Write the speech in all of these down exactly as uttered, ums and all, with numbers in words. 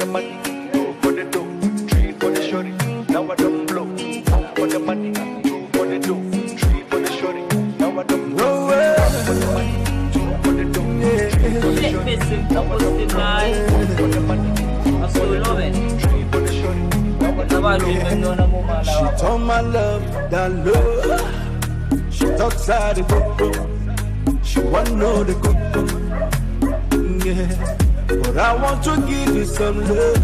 the money, two for the dough, three for the shorty. Now I don't blow. One for the money, two for the dough, three for the shorty. Now I don't blow. One for the money, two for the dough, three for the shorty. Now I don't blow. One for the money, two for the dough, three for the shorty. Now I don't blow. She told my love that love. She talks out the good. She want know the good. Yeah. But I want to give you some love.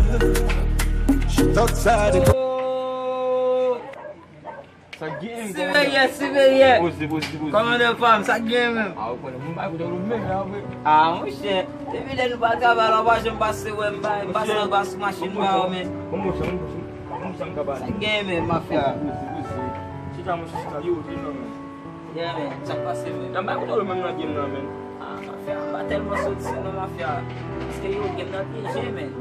She talks out the good. Sa gen, siveye, siveye. Poze, poze, poze. Kòmandan pa m, sa gen menm. A, ou konnen, moun pa kote ou menm la, vre. A, monchè, depi lè nou pa travay la, ou pa janm pase wè m, pa, m pase anba sou machin pa ou, men. Bon, monchè, bon, monchè, bon, monchè, m ka pale. Sa gen menm, mafya. Poze, poze. Chita, monchè, chita, yo, vin non, men. Yeah, men, sa k pase, men? Nan bay kote ou menm nan game nan, men. A, mafya, m pa tèlman soti non, mafya. Paske yo, game nan pyeje, men.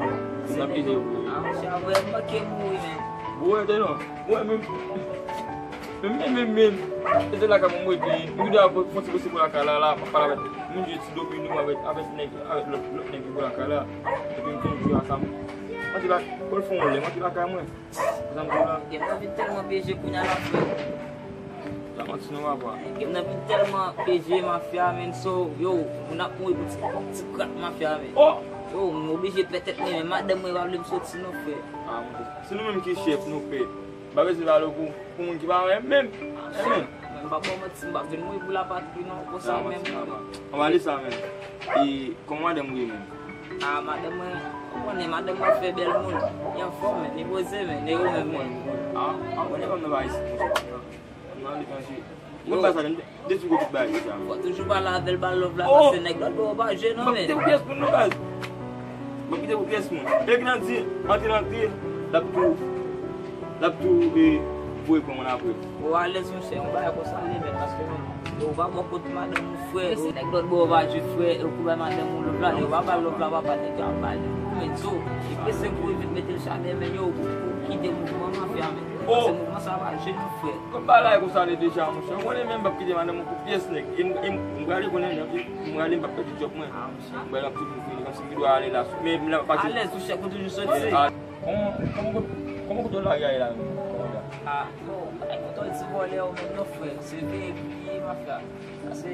Nan pyeje, wi. A, monchè, a vrè, m manke mouri, men. Bon, wè, te non. Wè, men. Men, men, men, men. E se lakay mwen, mwen, m gen dwa fon ti pase pou lakay la, la, m ap pale avèk moun, jwe ti domino avèk, avèk nèg, avèk lòt, lòt nèg ki pou lakay la. Epi m fin jwe a sa, m antre la, pou l fè yon lè, m antre lakay mwen. Sa m di w la. Game nan vin tèlman pyeje kounye a la, frè. Pa manti non, papa. Game nan vin tèlman pyeje, mafya, men, so, yo, moun ap mouri pou ti, ti krak, mafya, men. Oh! Yo, m oblije pè tèt mwen, men madanm mwen pa vle m soti non, frè. A, monchè. Se nou menm ki chèf, nou fè. M pa bezwen pale pou, pou moun ki pa renmen m. Renmen m. Men m pa ba w manti, m p ap vin mouri pou lapatri non, konsa menm. Ann pale sa menm. E kòman madanm ou ye menm? A, madanm mwen, ou konnen madanm mwen fè bèl moun. Li anfòm, men, li poze, men, e ou menm, men. A, a, ou konnen fanm nan pa isit, monchè. Fanm nan aletranje. Mwen pa sa, de, de sou kote bay sa. Fò toujou pale avè l, ba l love la, paske nèg lòt bò yo pa jwe non, men. M ap kite pou pyès moun non, baz. M ap kite pou pyès moun. E grandi, antre, antre, l ap tou, l ap tou, e, voye pran moun apre. Ou alèz, monchè, yon bagay konsa li ye, men, paske, men, ou pa bò kot madanm ou, frè. Nèg lòt bò yo pa jwe, frè, e ou kou bay madanm ou love la, yo pa ba l love la, papa, nèg yo ap ba li. Men, so, li prese kouri vin mete l chalè, men, yo, ou kite mouvman mafya, men. Paske mouvman sa pa jwe non, frè. Kòm bagay konsa ale deja, monchè. Ou konnen menm m p ap kite madanm mwen pou pyès nèg. E m, e m, m prale konnen, m prale, m p ap pèdi djòb mwen. M prale, m ap toujou vini, kòmsi m gen dwa ale la. Men m la pati. Alèz, monchè, ou toujou soti. Kòman, kòman, kòman kote w lage a ye la menm? Kòman w la? A, bon, bagay kote w di vòlè yo menm non, frè. Se veye pou li ye, mafya. Sa se,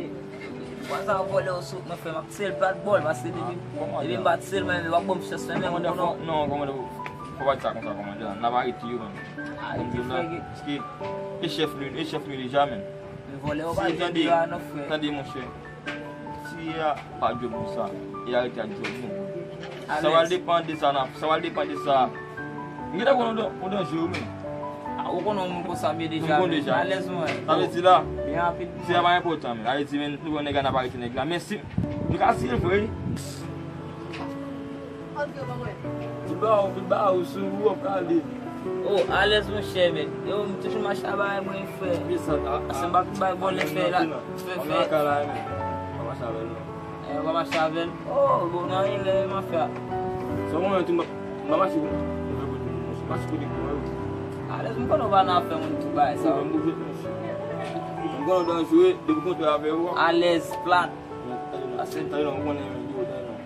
pwa sa vòlè yo sot, mwen, frè, m ap tiye l plat bòl, paske depi, depi m pa tiye l, mwen, yo ap ban m chans, mwen, men, ou konnen. Non, kòmandan, fò pa di sa konsa, kòmandan. N ap arete yo menm. Arete, frè. Paske e chèf nou, e chèf nou deja menm. Men vòlè yo pa jwe deyò a non, frè. Tande, monchè. Tiye a pa djòb nou sa. E arete a djòb nou. Sa pral depann de sa n ap, sa pral depann de sa. M gentan konn ou dan-, ou danje wi, men. A, ou konnen yon moun konsa byen deja, men. Alèz mwen. Sa vle di la, tiye a pa enpòtan, men. Sa vle di, men, nou pran nèg la, n ap arete nèg la. Men si nou ka tiye l vre. Vin ba ou, vin ba ou, sou ou ap prale. Oh, alèz monchè, men. Yo, m toujou mache a bagay mwen, frè. Ase m pa bay vòlè fè la, fè, fè. Ann lakay la, men. Pa mache avè l non. Eh, w ap mache avè l? Oh, bon, nan anyen lè, mafya. Sa w konnen tou, m pa, m pa mache pou, pou fè kote pou monchè. Mache kote pou mwen. Alèz, m konnen w pa nan afè moun tou bagay sa. M konnen w danjere, depi kontre avè w. Alèz, plat. Tande non, tande non, ou konnen, yo, tande non.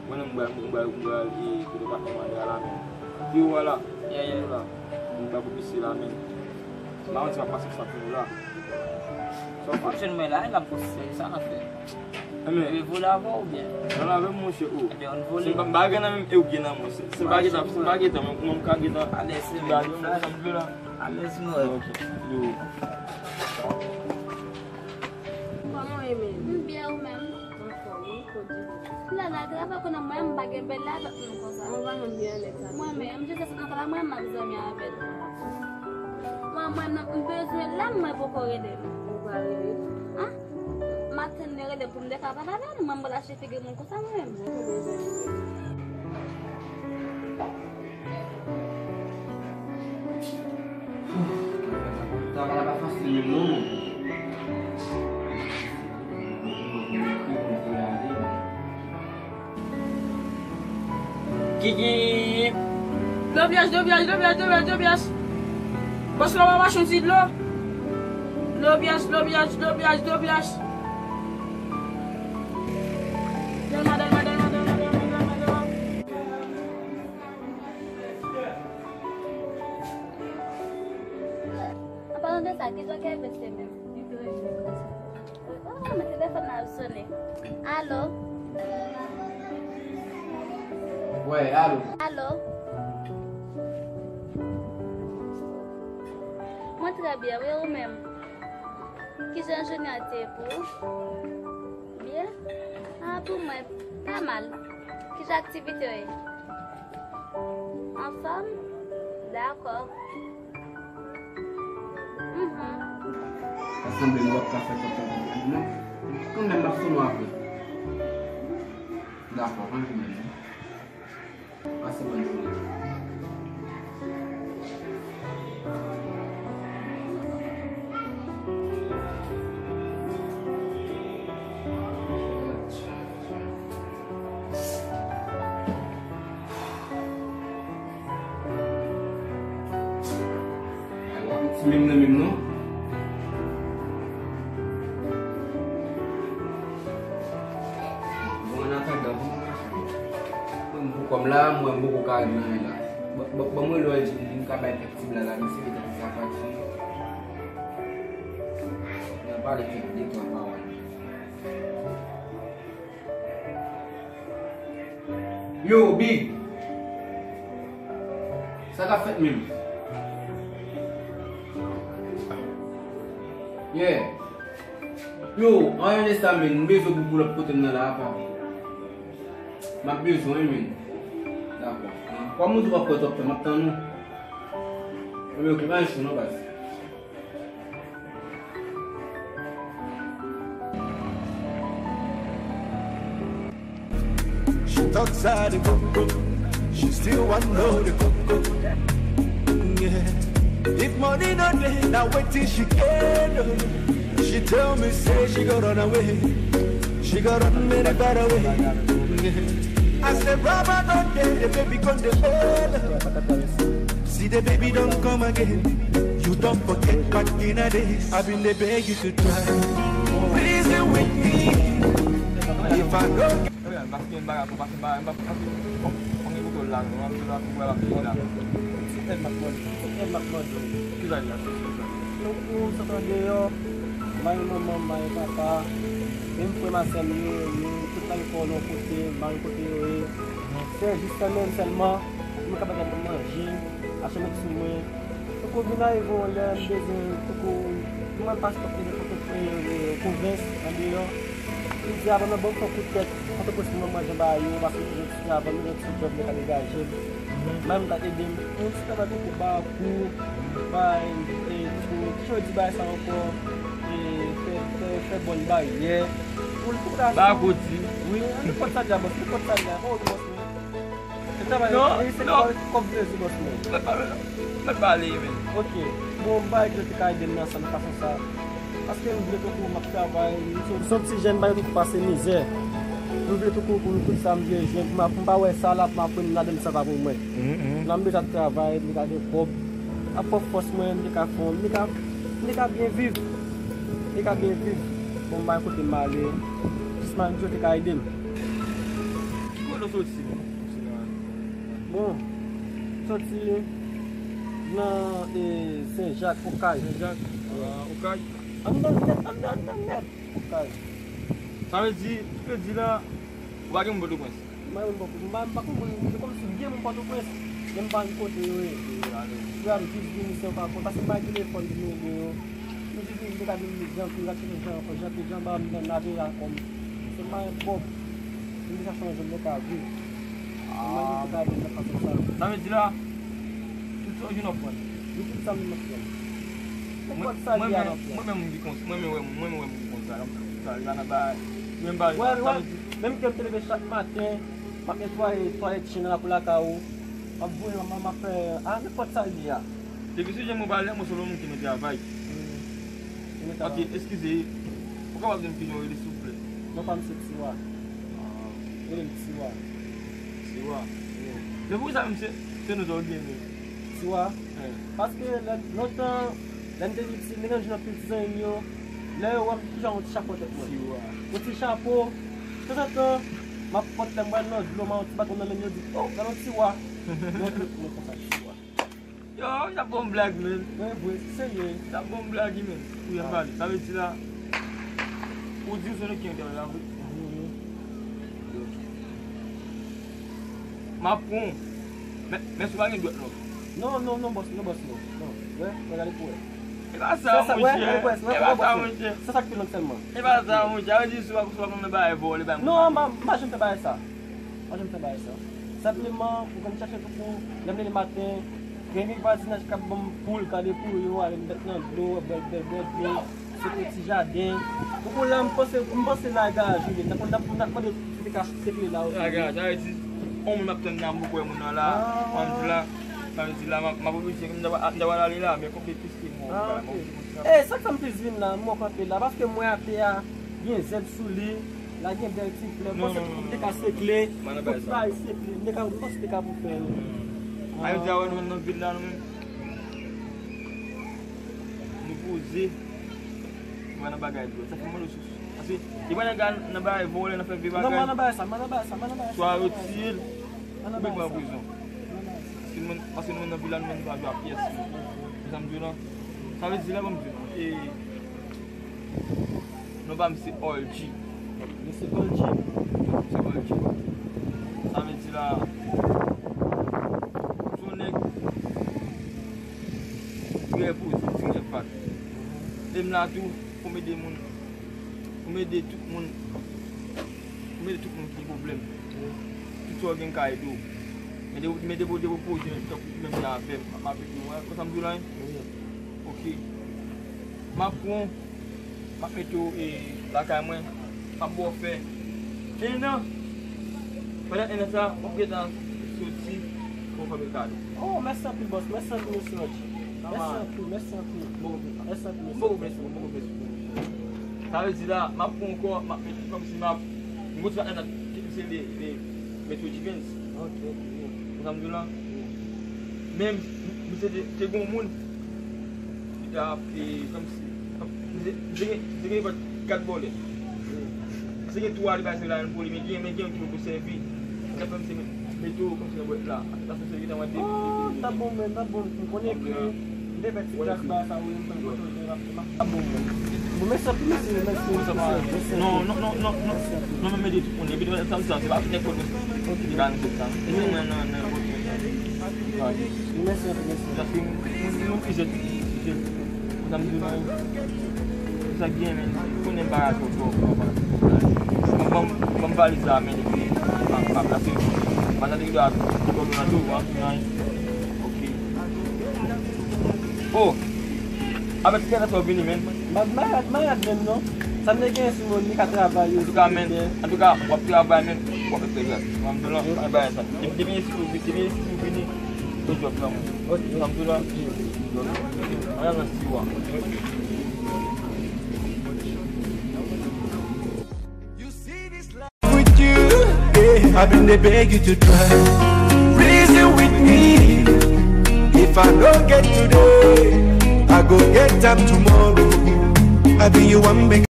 Mwen menm, m pral, m pral, m pral, e, kote patnè m ale a la, men. Pi ou wè la. Yeah, yeah. Pi ou la. M pral pou pise la, men. M pa manti, m ap pase sa pou ou la. Sa w fè? W ap jwenn mwen la, e l ap pase, sa n ap fè? Ebyen. Vole avè w oubyen? Vole avè m, monchè, o. Ebyen, ann vole. Si m pa, m pa gen nan menm, e ou gen nan mwen. Si, si m pa gen tan, si m pa gen tan, men mwen m ka gen tan. Alèz, se menm. Gade yon moun sa m vle la. Alèz, mwen. Ok. Yo. Kòman w ye menm? M byen, ou menm? Anfòm, wi, kote w ye? La, la, travay konnen mwen, m pa gen bèl la avèk moun konsa. Mwen pa janm byen avèk sa. Mwen menm, m jis antre la, mwen, m ap zanmi avè l. Mwen, mwen, m bezwen l la, mwen poko rele l. Ou pa rele l? A? M ap tann li rele pou m te ka pale avè l, mwen, m pral achte figi moun konsa, mwen menm. Travay la pa fasil menm non. Kiki. Dlo pyès, dlo pyès, dlo pyès, dlo pyès, dlo pyès. Bòs la pa mache yon ti dlo. Dlo pyès, dlo pyès, dlo pyès, dlo pyès. Dèlma, dèlma, dèlma, dèlma, dèlma, dèlma, dèlma. Sa, kijan Kevin se menm? Oh, men telefòn nan ap sonnen. Alo? Wè, alo? Alo? Mwen trè byen, wi, ou menm? Kijan jounen an te ye pou ou? Byen? Ah, pou mwen, pa mal. Kijan aktivite yo ye? Anfòm? Dakò. Mhm. Sa sanble nou p ap ka fè kòb sa pou nou, non? Kanmenm, m ap sone w apre. Dakò, pa gen pwoblèm. Pase bòn jounen. Ti menm nan menm non. Bon, an atandan, bon, mwen pou kòm la, mwen m poko ka regle anyen la. Bon, bon, bon, mwen lè di m ka bay kèk ti blag la, mesye, mete sa pati. Nan pale kèk de twa pawòl. Yo, Big. Sa k ap fèt menm? Yeah. Yo, anyen de sa, men. M bezwen pou pull up kote m nan la, apa. M ap bezwen, men. Dakò. Kòm ou di w ap kwè twòp tan, m ap tann ou. Mwen okipe anyen chou non, baz. She talks out the coco. She still want know the coco. Yeah. If money no dey, na wetin she get, oh. She tell me say she go run away. She go run many far away. Yeah. I say rubber no dey, the baby come dey old. See the baby don't come again. You don't forget back in the days. I been dey beg you to try. Reason with me. If I don't Paske m pa ka, paske m pa, m pa, paske fòk, fòk gen kontwòl la, non, m ap di la pou wè la, la. Se tèl m ap mande, se tèl m ap mande w. Ki bagay la? Tankou sot andeyò, mari manman m, mari papa, menm frè m ak sè m yo, yo tout lakay fò nan kote, mari kote yo ye. Se jis kanmenm sèlman, pou mwen kapab manje, achte met sou mwen. Tankou vin arive yon lè, m bezwen, tankou, mwen pase pòt, pòt, pòt, pwovens, andeyò. M di, avan nan ban m fè kout tèt, Pòtoprens pou mwen manje ba yo, paske m bezwen ti travay, m bezwen ti djòb, mwen ka degaje m. Mwen menm ta ede m, yon ti travay tankou bakou, bay, e, tankou, kijan yo di bagay sa ankò, e, fè, fè, fè bòn baryè. Pou, pou ta Bakou di, wi. Nenpòt sa l ye a, bòs, nenpòt sa l ye a, pa wè bòs mwen. E travay, non, e se non. Kòb, kòb vle di bòs mwen. Mwen pa, mwen pa ale, men. Ok. Bon, m pa regrete ka ede m nan sèl fason sa. Paske m vle tankou m ap travay, m se, m se yon ti jèn, m pa vle tankou pase mizè. M vle tankou pou tout sa m vle jwenn, pou m, pou m pa wè sa la, pou m aprann ladan l sa pa pou mwen. Mhm, mhm. La m bezwen ap travay, m ka gen kòb. Ap pran fòs mwen, m te ka fè, m te ka, m te ka byen viv. M te ka byen viv. Bon, m pa gen kote m ale. Jis m a di yo te ka ede m. Ki kote w soti menm? Bon, soti nan, e, Sen Jak, Okay. Sen Jak? Ah, Okay. Anndan nèt, anndan, anndan nèt. Okay. Sa vle di, kredi la, ou pa gen moun Pòtoprens? M pa gen moun Pòtoprens. M pa, m pa konprann, se kòmsi m gen moun Pòtoprens, men m pa konn kote yo ye. Yo ap jis vini san pa konn, paske m pa gen telefòn pou m rele yo. M di vini, m te ka vin Jan Pye, m ka chèche Jan, Jan Pye, Jan ba m nan lave a kòm. Se m pa gen kòb. M te chache yon jan m te ka viv. Mwen menm te ka viv nan fason sa. Sa vle di la, tout sa w jwenn w ap pran. Wi, tout sa m jwenn m ap pran. Nenpòt sa l ye a m ap pran. Mwen menm m di konsa, mwen menm wè, mwen menm wè m di konsa, sa rive nan bagay. Menm bagay, sa vle di. Menm ke m te leve chak maten, m ap netwaye twalèt chen nan lakou lakay ou, m ap voye, m ap, m ap fè, a, nenpòt sa l ye a. Depi sou jan mwen pale a, mwen se yon moun ki renmen travay. Hmm. Renmen travay. Ok, eskize. Ou kapab di m kijan w rele, silvouplè? Non pa m se Tiwa. Ah. Rele m Tiwa. Tiwa. Wi. Men poukisa menm se, se non sa w gen menm? Tiwa? Wi. Paske lè, lontan, lè m te piti, m te konn jwe anpil ti zanmi m yo. Lè yo wè m, toujou yon ti chapo nan tèt mwen. Tiwa. Yon ti chapo. Tanzantan, m ap pot lè m pral nan dlo, m a yon ti baton nan men m, yo di, "Oh, gade yon Tiwa." Mwen tout moun konsa, Tiwa. Yo, sa bon blag, men. Mwen vre, se serye. Sa bon blag, men. Wi, an pale. Sa vle di la, ou di w se nou ki entervye la, vre? Mhm. M ap pran w. Men, men si w pa gen dwèt, non. Non, non, non, bòs, non, bòs, non. Non. Wè, wè, gade pou wè. E pa sa, monchè. E pa sa, monchè. Se sa k pi long sèlman. E pa sa, monchè. Sa vle di si w pa, si w pa konn nan bagay vòlè, bagay. Non, m pa, m pa janm fè bagay sa. Pa janm fè bagay sa. Senpleman, ou konn chache toukou, lè m leve maten, gen vwazinaj k ap ban m poul, gade pou yo, ale m met nan dlo, bwè, bwè, bwè dlo, sekle ti jaden. Toukou la, m panse, m panse la e garaj li ye. N ap, n ap, n ap mande si te ka sekle la, ok? La garaj, sa vle di, on moun m ap tann nan, m poko wè moun nan la, m ap di la, sa vle di la, m ap, m ap oblije, m ta pral, m ta pral ale la, men konplis ki mò, ah, ok. E, sa k fè m plis vin la, m wè w kanpe la, paske m wè atè a gen zèb sou li, la gen bèl ti flè, m panse m te ka sekle, tout bagay sekle, m te ka, m panse te ka pou fè yo. Ayiti a, wè nou menm nan vil la, nou menm, nou poze, nou pa nan bagay dwòl. Sa fè m mande w sou, paske li pa nan, nan bagay vòlè, nan fè vye bagay. Non, m pa nan bagay sa, m pa nan bagay sa, m pa nan bagay sa. Swa yo tiye l, oubyen pran prizon. Paske nou menm, paske nou menm nan vil la, nou menm nou pa jwe a pyès, non. Ou konprann sa m di w la? Sa vle di la, ban m di w, non. E, non pa m se Orji. Misye Orji. Se Orji. Sa vle di la, se yon nèg trè pozitif, trè fat. E m la tou pou m ede moun, pou m ede tout moun, pou m ede tout moun ki gen pwoblèm. Tout sa w gen ka ede w. Men de, men de, de pwopoze menm tankou menm jan avè m, m ap ede w. Konn sa m di w la, wi? Ok. M ap pran w, m ap mete w, e, lakay mwen, m ap ba w fè en an. Pandan en an sa, w ap gentan soti pou w fè m kado. Oh, mèsi anpil, bòs. Mèsi anpil, mesye Orji. Mèsi anpil, mèsi anpil. Mèsi anpil, mesye. Mèsi anpil. Sa vle di la, m ap pran w ankò, m ap mete w kòmsi m ap, m konn se pa en an, se le, le, Metro Defense. Ok, ok. Konn sa m di w la? Wi. Men, m, misye te, te gon moun, li t ap, e, kòmsi, misye, misye gen, misye gen kat bòlèt. Wi. Misye gen twa li bay se la pou li, men gen, men gen yon ki pou sèvi. Li t ap fè misye met, mete w kòmsi nan bwèt la. Paske misye gentan wè de, de, de, de. Oh, t ap bon, men, t ap bon. M konnen ke m te fè ti klas ba sa, wi, m konn kote w te rap. Bon, mèsi anpil, mèsi, mèsi, mèsi, mèsi. Non, non, non, non, non. Non, men, men de tout moun. Epi, sa m di, se pa tout nèg kote ki ka nan tout sa. E se mwen nan, nan kote. Mèsi anpil, mèsi. Paske moun, moun ki jèn, jèn. Sa m di nou, sa k gen, men, konnen m pa ka twò, twò, twò, twò. Bon, ban m, ban m valiz la, men, epi, m ap, m ap, paske, m pa tande ki dwa, twò, nan tou, an, nan, ok. Oh! Avèk ki kè sa w vini, men? M ap malad, malad menm non. Sa m te gen sou mwen, li ka travay yo. Antouka, men, antouka, w ap travay, men w ap fè grès. Mwen, m di w non, pa bay sa. Depi, depi si ou vini, depi si ou vini, se djòb nan mwen. Ok. Mwen, m di w non. Ann nan siwa. With you, yeah, I've been dey beg you to try. Reason with me. If I no get today, I go get am tomorrow. I be you one make